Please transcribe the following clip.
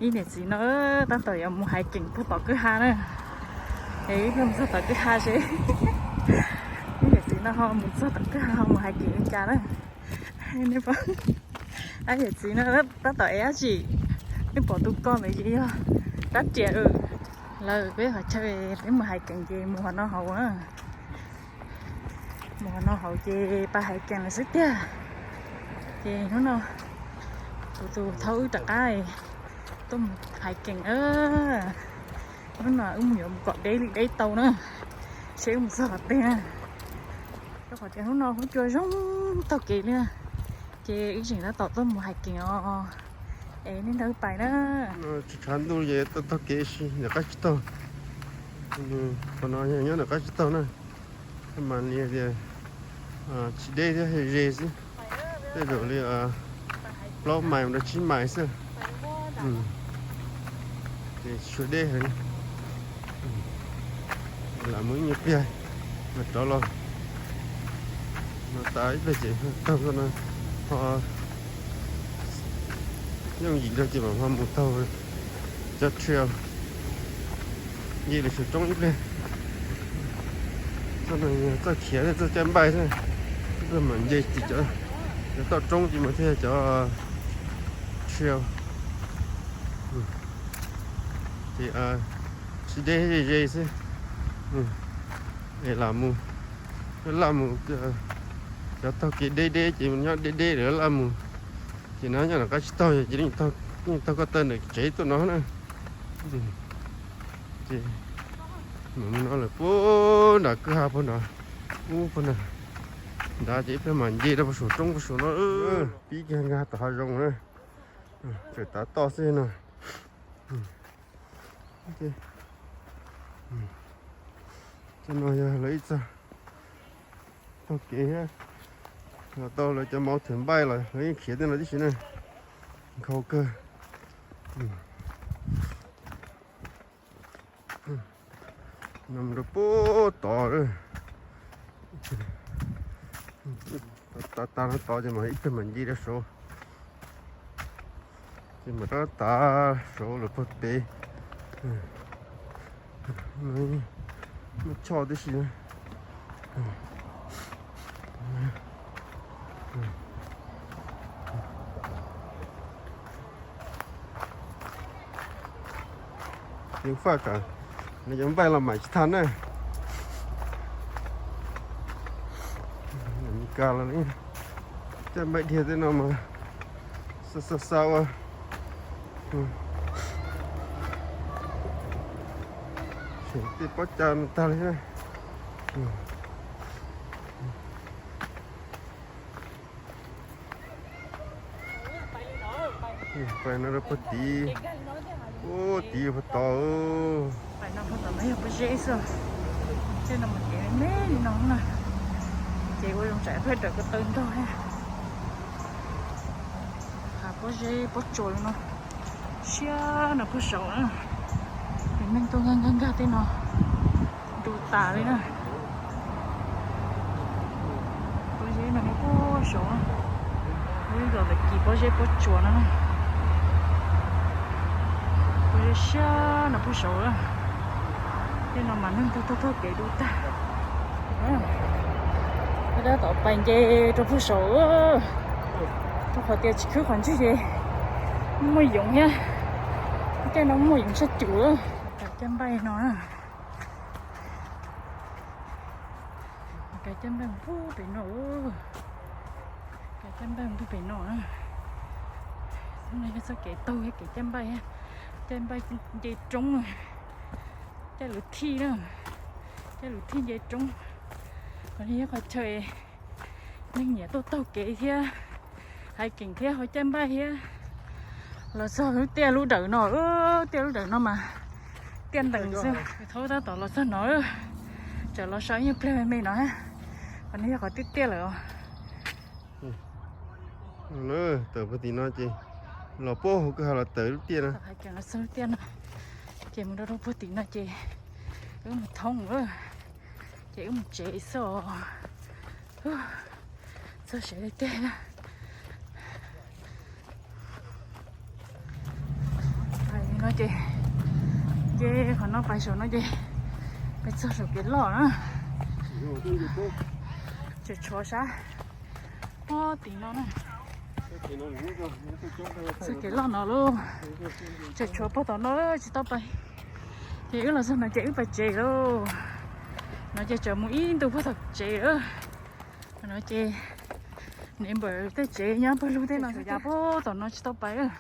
Ib niam txiv no tab tom yuav mus hais keem puag tom kwj ha na. Es wb mus txog tom kwj ha seb ib niam txiv no ho mus txog tom kwj ha ho mus hais keem li cas na. Ib niam txiv no tab tom ev dab tsi, nej pom tus ko ntawd ces yog rab riam lawm. Peb qhov chaw peb mus hais keem ces mus qhov no hauv na. Mus qhov no hauv ces pab hais keem lawm xwb tiag. Ces hnub no kuv tus thaub wb rov qab tuaj mus hais keem. Hnub no wb mus yuav mus kom deb li deb tau na, seb wb mus txog qhov twg na. Rau qhov tias hnub no kuj cua zoo taug kev li na, ces wb tseem tab tom tuaj mus hais keem os. Es nej nrog wb pais na. Tshav ntuj ces tuaj taug kev si nram qab tsib taug. Qhov no yog nyob nram qab tsib taug na, mas li tias tsis deb thiab, ze xwb, tej zaum li plaub mais mus rau tsib mais xwb. Ces tsis tshua deb heev. Lam mus ib nyuag pliag mas rov los. No tas ib pliag ces taug txoj no ho yooj yim rau ces mam ho mus taug cov trail. Nce lawm saum roob ib pliag. Txoj no yog txoj khiav thiab txoj caij npaij xwb, ib pliag mam nce tim cov, cov toj roob ces mas thiaj cov trail. Ces tsis deb ze ze xwb. Es lam mus, laj mus, cov taug kev deb deb ces nyob deb deb lawm laj mus. Ces no nyob nram qab tsib taug ces yeej taug ko taw ntawm tsev tuaj no na. Ces mus no lawm puag nram kwj ha puag nrad, ub puag nrad, nrad ces ib pliag mam nce rau puag saum roob puag saum no. Pib kiag nkag tom hav zoov na, tseem tav toj xwb no. Cov no yog lawv ib txoj taug kev thiab, los tau lawv cov mountain bike los lawv yeej khiav tej no tib si na, nkhaus kawg. No mus rau puag tod, tav tav no tod ces mam ib pliag mam nce rau saud, ces mam rov tav saud lawm puag pem. Muaj choj tib si. Yeej faj kam, nws cov npaij los mam tsis tag na. Meskas los caij npaij dhia tej no mas xa xa xa ua, seem tej pob cav no tag li na. Pais no rau puag tid, puag tid puag tod. Pais no puag tod no yog pob zeb xwb, tej no mas kev me me li no na, ces ua zoo tsam peb raws ko taw nrog thiab. Hav pob zeb pob tsuas li no, siab no puag saud na, ces neeg tuaj nkag nkag nkag tej no, ntu tas li na. Pob zeb no nyob puag saud, lub los ntawm kis pob zeb pob tsuas no, pob zeb siab no puag saud. Tej no mas neeg tuaj taug taug kev dub tag. Tab tom pais nce rau puag saud, rau qhov tias tsis khwb qhov ntswg ces muaj yoov thiab, tej no muaj yoov tshaj cum. Kav caij npaij no, kav caij npaij puag pem no, kav caij npaij puag pem no. No yog txoj kev taug thiab kev caij npaij, caij npaij nce roob, caij lawv thij na, caij lawv thij nce roob. Qhov no yog qhov chaw neeg nyiam tuaj taug kev thiab, hiking thiab, hauv caij npaij thiab. Los txog lub tiaj lub dawm no, tiaj lub dawm no mas tiaj ntees xwb. Thaub tab tom los txog no, tseem los so ib nyuag pliag me me no. Qhov no yog qhov tiaj tiaj lawm os. Tawm puag tim no ces los puag hauv kwj ha los tawm lub tiaj no. Los txog lub tiaj no ces mus rau rau puag tim no ces wb mus thoob, ces wb mus tsev xwb os. Txog tsev tiag tiag. Ces, ces qhov no pais saum no ces pais txog saum kev loj na. Tseem tshuav sab pob tim no na. Txog kev loj no lauj. Tseem tshuav pob tom no tsis tau pais. Ces wb los txog no ces wb pais tsev lauj. No ces tseem mus ib ntu puag tom tsev lawm. No ces neighbor tej tsev nyob pawg lug tej no, yav puag tom no tsis tau pais.